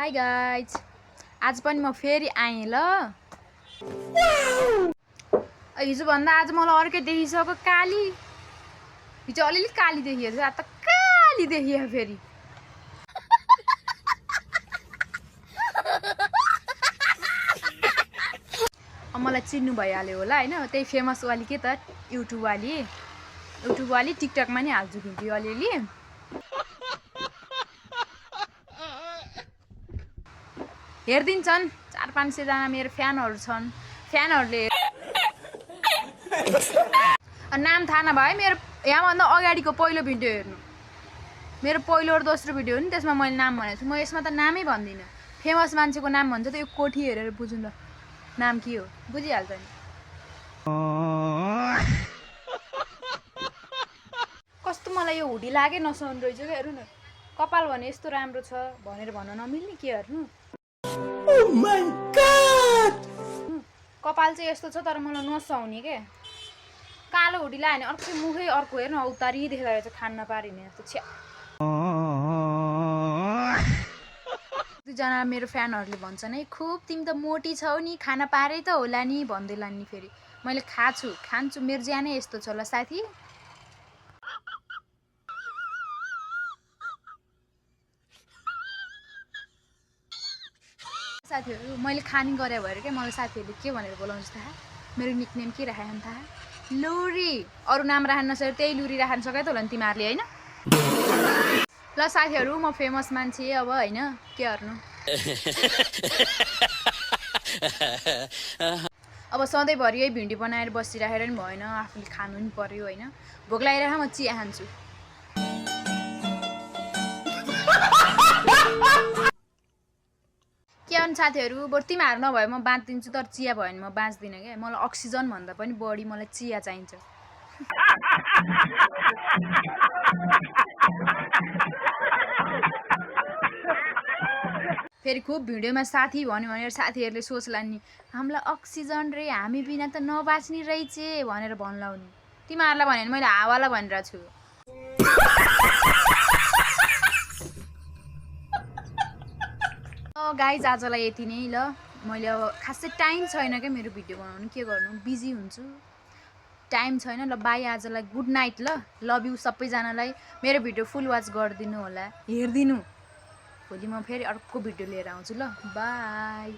Hi guys, आज पनि म फेरि आएँ ल। हिजोभन्दा आज मलाई अर्कै देखिसक्यो काली। हिजो अलिअलि काली देखिएछ, आज त काली देखियो फेरि। मलाई चिन्नु भइहाल्यो होला होइन, त्यही फेमस वाली के त युट्युब वाली टिकटकमा नि हाल्छु भिडियो अलिअलि। हेरिदिन्छन् 400-500 जना मेरो फ्यानहरू छन्। फ्यानहरूले नाम थाहा नभए मेरो यहाँभन्दा अगाडिको पहिलो भिडियो हेर्नु। मेरो पहिलो र दोस्रो भिडियो हो नि, त्यसमा मैले नाम भनेको छु। म यसमा त नामै भन्दिनँ। फेमस मान्छेको नाम भन्छ त यो कोठी हेरेर बुझ्नु ल नाम के हो, बुझिहाल्छ नि। कस्तो मलाई यो हुडी लागे नसाउनु रहेछ क्या। हेर्नु न, कपाल भने यस्तो राम्रो छ भनेर भन्न नमिल्ने के। हेर्नु Oh my God! कपाल चाहिँ यस्तो छ तर मलाई नसाउने के। कालो हुडी लायो भने अर्कै मुखै अर्को। हेर्नु औतारी देख्दा चाहिँ खान नपारिने जस्तो छ्या। दुईजना मेरो फ्यानहरूले भन्छन् है, खुब तिमी त मोटी छौ नि, खान पारै त होला नि भन्दै लान्नी। फेरि मैले खान्छु, मेरो ज्यानै यस्तो छ ल साथी। साथीहरू मैले खाने गरे भएर क्या मलाई साथीहरूले के भनेर बोलाउँछ थाहा? मेरो निकनेम के राखेन थाहा? लुरी। अरू नाम राख्न नसकेर त्यही लुरी राख्न सके त होला नि तिमीहरूले होइन। ल साथीहरू, म फेमस मान्छे अब होइन, के गर्नु। अब सधैँभरि यही भिडियो बनाएर बसिराखेर नि भएन, आफूले खानु नि पर्यो होइन। भोक लागिरहेको म चिया खान्छु। के अनि साथीहरू, बरु तिमीहरू नभए म बाँचिदिन्छु, तर चिया भयो भने म बाँच्दिनँ क्या। मलाई अक्सिजन भन्दा पनि बढी मलाई चिया चाहिन्छ। फेरि खुब भिडियोमा साथी भन्यो भनेर साथीहरूले सोच्ला नि, हामीलाई अक्सिजन रे, हामी बिना त नबाच्ने रहेछ भनेर भन्लाउने। तिमीहरूलाई भने मैले हावालाई भनिरहेको छु। गाइज आजलाई यति नै ल। मैले अब खासै टाइम छैन क्या मेरो भिडियो बनाउनु, के गर्नु, बिजी हुन्छु, टाइम छैन। ल बाई, आजलाई गुड नाइट ल। लभ यु सबैजनालाई। मेरो भिडियो फुल वाच गरिदिनु होला, हेरिदिनु। भोलि म फेरि अर्को भिडियो लिएर आउँछु ल। बाई।